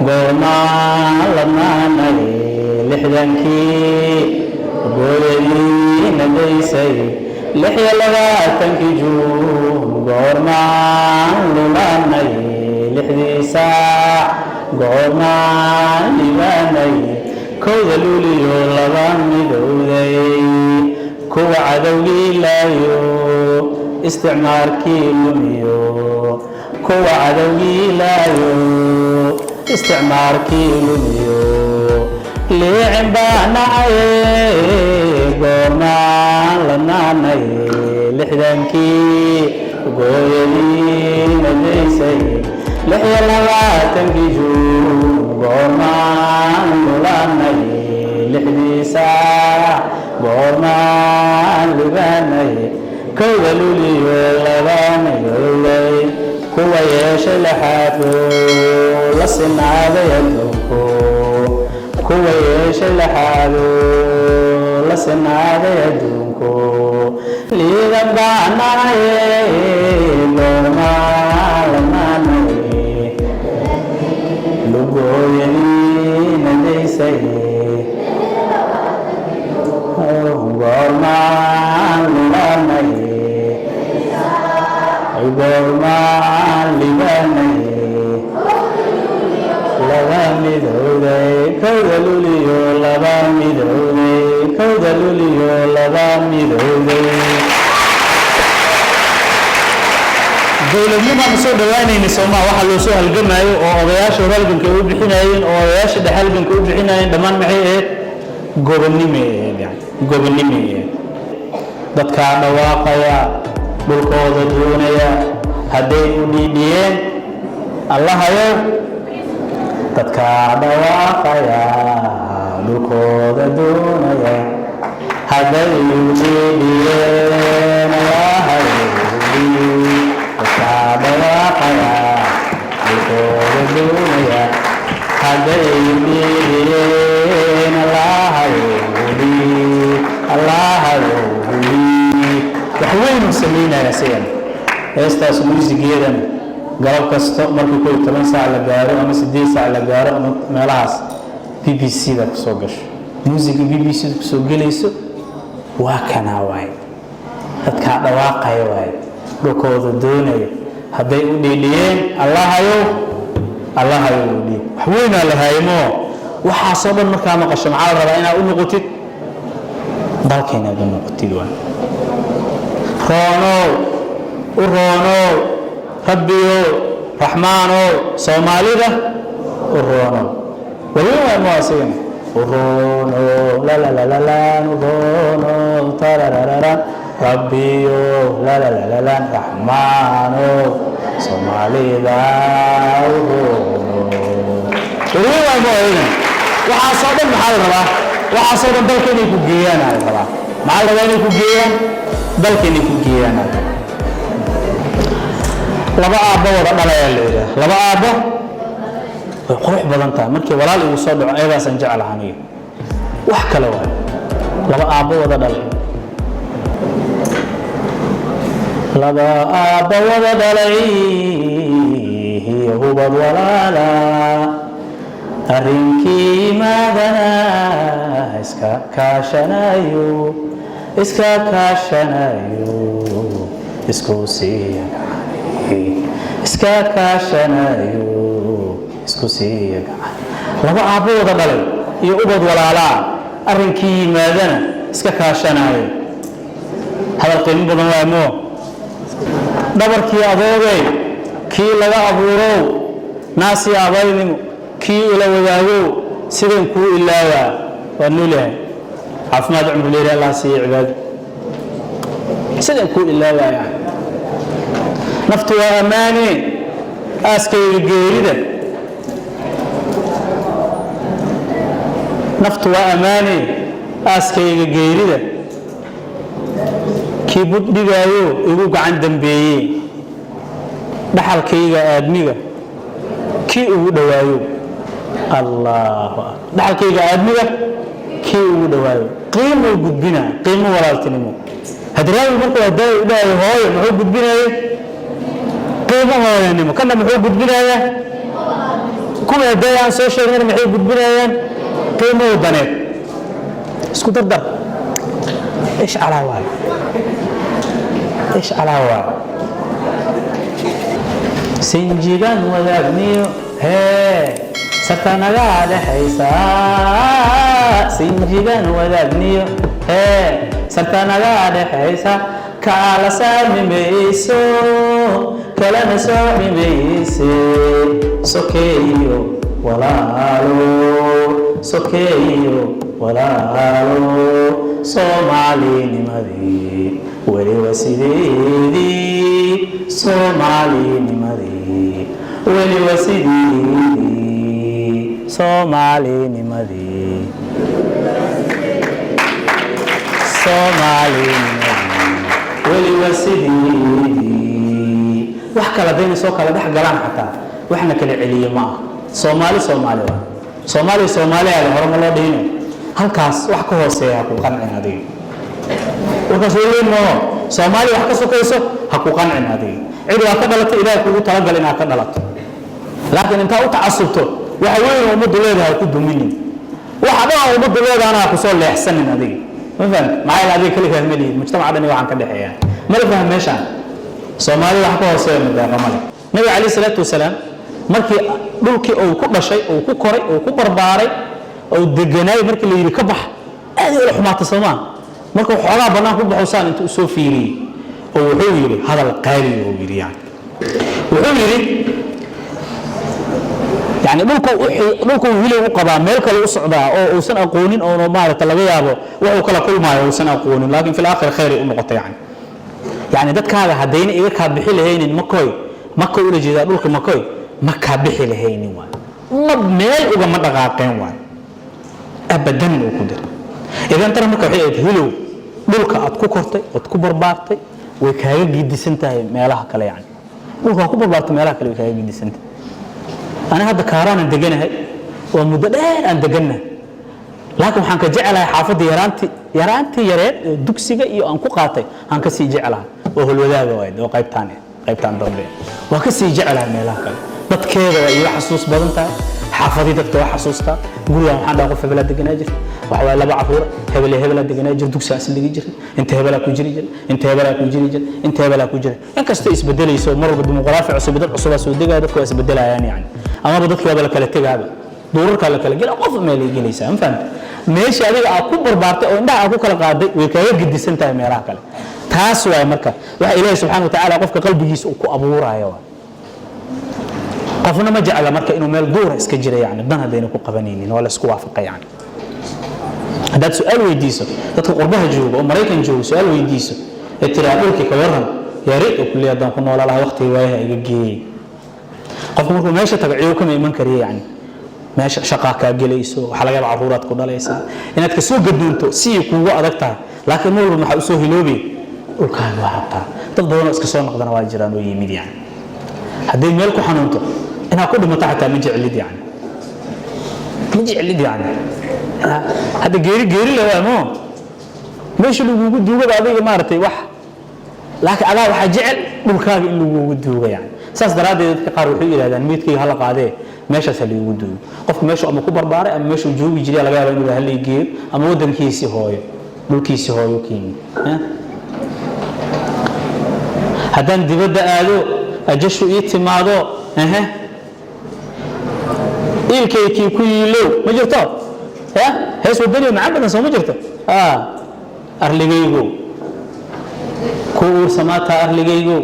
Goormaan ladnaanay? 60-kii gooyadiina daysay, 26-kii Juun goormaan lulanay? 6-dii saac goormaan libaanay? 1-da Luuliyo laba midowday, kuwa cadowgii laayo, isticmaarkii lumiyo, kuwa cadowgii laayo, isticmaarkii lumiyo, liicin baa nacaye. Goormaan lanaanay? 60-kii gooyadiina daysay, 26-kii Juun goormaan lulanay? 6-dii saac goormaan libaanay? 1-da Luuliyo laba midowday, kuwa yeeshay laxaadko, la sinaaday adduunko, kuwa yeeshay laxaado, la sinaaday adduunko, liidan baa nacaye. Goormaan lanaanay? Lugooyadiina daysay, goormaan lulanay? Goormaan libanay? Laba midowday, 1-da Luuliyo laba midowday, 1-da Luuliyo laba midowday. Dowladnimaanu soo dhawaanayna sooma? Waxaa loo soo halgamaayo oo odayaasha hore halganka ay u bixinayeen oo odayaasha dhexe halganka u bixinayeen dhammaan maxay ahayd? Gobonnimay ahayd, yani gobonnimay ahayd. Dadkaa dhawaaqaya, dhulkooda doonaya, hadday u dhiidhiyeen Allahayow. Dadkaa dhawaaqaya, dhulkooda doonaya, hadday u dhiidhiyeen Allahayow. Dadkaa dhawaaqaya, dhulkooda doonaya, hadday u dhiidhiyeen Allahayow, Allahayow. Wax weyn uu samaynaya isagan. Heestaas muusigeedan galab kasto markii 11 saac la gaaro ama 8 saac la gaaro ama meelahaas BBC da kusoo gasho, muusiga BBC da kusoo gelayso waa kanaa waaye. Dadkaa dhawaaqaya waaye, dhulkooda doonaya, hadday u dhiidhiyeen Allahayow, Allahayow u dhiib. Wax weynaa la haaymo. Waxaasoo dhan markaa maqasho, maxaa la rabaa? Inaad u noqotid dalka, inaad u noqotid waay. Roonow, u roonow Rabbiyow, Raxmaanow, Soomaalida u roonow. Warweyn waay mo asigana. U roonow lalalalaan, u roonow tararararan, Rabbiyow lalalalaan, Raxmaanow, Soomaalida u roonow. Warweyn waay mo ayagana. Waxaasoo dhan maxaa la rabaa? Waxaasoo dhan dalka inay ku geeyaan aa la rabaa. Maxaa la rabaa? Inay ku geeyaan dalka, inay ku geeyaan aa la rabaa. Laba aabbo wada dhalayaa la yidhaha. Laba aabbo way qurux badan tahay. Markii walaal igu soo dhaco, ayadaasaan jeclaha aniga, wax kale waay. Laba aabbo wada dhalay, laba aabbo wada dhalay iyo hubad walaala, arrinkii maadana iska kaashanayo, iska kaashanayo, isku siiya gacan, iska kaashanayo, isku siiya gacan. Laba aabbo wada dhalay iyo ubad walaalaa, arrinkii yimaadana iska kaashanayo. Hadal qiimo badan waa moo. Dhabarkii adoogay kii laga abuurow, naasi abaynimo kii ila wadaagow, sidan kuu ilaawaa? Waa noolyahay, caafimaad, cumri leeri Allah siiya. Cibaado sidan kuu ilaawaya? Naftu waa ammaane, aaskayga geerida. Naftu waa ammaane, aaskayga geerida kii bud dhigaayo, igu gacan dambeeye, dhaxalkayga aadmiga kii ugu dhowaayo. Allahu akbar! Dhaxalkayga aadmiga kii ugu dhowaayo. Qiimuu gudbina, qiimo walaaltinimo. Hadraawi markuu hadaayo u dhahayo hooyo, muxuu gudbinayay? Qiimo hooyanimo. Kana muxuu gudbinayaa? Kuwa hadday aan soo sheegnayna maxay gudbinayaan? Qiimo wadaneed. Isku dardar, ish calaa waayo, ish calaa waayo. Sinjigan wadaagniyo hee sartanagaa dhexaysa, sinjigan wadaagniyo hee sartanagaa dhexaysa, kala saarmi mayso, kalana sooci mayse. Sokeeyo walaalo, sokeeyo walaalo, Soomaalinimadii weliba sideedii, Soomaalinimadii weliba sideedii, Soomaalinimadii, Soomaalinimadii weliba sideedii. Wax kala dayna soo kala dhex galaan xataa, waxna kala celiye ma aha. Soomaali Soomaali waa Soomaaliya, Soomaaliyaada hore ma loo dhihino. Halkaas wax ka hooseeya ha ku qancin adiga. Warkaas weyn moo Soomaaliya wax ka sokayso ha ku qancin adiga. Cid waa ka dhalatay, Ilaahay kugu talagal inaad ka dhalato, laakiin intaa u tacasubto waxa weyn oo ummaddu leedahay ha ku duminin, waxa dhan oo ummaddu leedahana ha kusoo leexsanin adiga. Ma fahamti? Maxaa yeele adiga keligaa ma lihid, mujtamaca dhani waxaan ka dhexeeyaa. Ma la faham meeshaan? Soomaaliya wax ka hooseeya madeeqa male. Nabiga calayhi salaatu wasalaam markii dhulkii uu ku dhashay, uu ku koray, uu ku barbaaray, uu deganaay, markii la yidhi ka bax, aad ula xumaatay soomaa? Markuu xoogaa bannaan ku baxo, saan intuu usoo fiiriyey oo wuxuu yidhi hadal qaali uu yidhi. Yani wuxuu yidhi, yani dhulku hilow u qabaa, meel kale u socdaa oo uusan aqoonin, oona maaragta laga yaabo wuxuu kala kulmaayo uusan aqoonin, laakiin fil aakhir khayr ay u noqotay. Yani dadkaaga haddayna iga kaa bixi lahaynin Makoy, Maka ula jeedaa, dhulka Makoy ma kaa bixi lahaynin waay, ma meel ugama dhaqaaqeen waay abadan uu ku diray. Idan tana marka waxay ahayd hilow dhulka aad ku kortay ood ku barbaartay way kaaga gidisan tahay meelaha kale. Yani dhulka aad ku barbaartay meelaha kale way kaaga gidisan tahay. Aniga hadda Kaaraanan deganahay, waa muddo dheer aan degannahay, laakiin waxaan ka jecelahay xaafadda yaraantii, yaraantii yareed oo dugsiga iyo aan ku qaatay aan ka sii jecelahay, oo Holwadaaga waay, oo qaybtaan qaybtaan dambe waa ka sii jecelahay meelaha kale. Dadkeeda waa iiga xasuus badan tahay, xaafadii dadka waa xasuustaa. Gurigan waxaan dhaha qof hebelaa deganaa jirta, waxa waaye laba caruura, hebel hebelaa deganaa jira, dugsigaa isla dhigi jiray, inta hebelaa ku jiri jira, inta hebelaa ku jiri jira, inta hebelaa ku jira. Inkastoo isbedelayso mar walba, dimuqraafi cusub, dad cusubaa soo degaya, dadku waa isbedelayaan yani, amaba dadki waaba la kala tegaaba, duurarkaa la kala gela, qof meel ay gelaysaa. Ma fahamta? Meesha adiga aad ku barbaartay oo indhaha aad ku kala qaaday way kaaga gedisan tahay meelaha kale. Taas waay marka waxa Ilaahi subxana watacaala qofka qalbigiisa uu ku abuurayo waay. Qofna ma jecla marka inuu meel duura iska jira, yani dan haddayna ku qabanaynin waa la isku waafaqay. Yani haddaad su-aal weydiiso dadka qurbaha jooga oo Maraykan jooga, su-aal weydiiso ee tiraa dhulkii ka waran, yaari oo kulli haddaan ku noolaa lahaa, waqtigii waayaha iga geeyey. Qofku markuu meesha tago ciyow kama iman kariya. Yani meesha shaqaa kaa gelayso, waxaa laga yaaba carruuraad ku dhalaysaa, inaad kasoo gadoonto si ay kuugu adag tahay, laakiin mar walba maxaa usoo hiloobay? Dhulkaaga waa rabtaa. Dad badanoo iska soo noqdana waa jiraan oo yimid. Yani hadday meel ku xanuunto, inaad ku dhimato xataa ma jeclid, yani ma jeclid. Yani hadda geeri geeri le waa mo meesha lagugu duugaba adiga maaragtay wax, laakiin adaa waxaa jecel dhulkaaga in lagugu duugo. Yani saas daraaddeed dadka qaar waxay yidhahdaan meydkayga hala qaadee, meeshaas ha laygu duugo. Qofku meeshuu ama ku barbaaray ama meeshuu joogi jiray laga yaaba inuu hala geeyo, ama waddankiisii hooyo, dhulkiisii hooyo ka yimid. Haddaan dibadda aado, ajashu ii timaado, ehe, iilkaykii ku yiilow ma jirto ya hees wadaniyo macaan badan soo ma jirto? Arligaygo ku uursamaataa, arligaygo.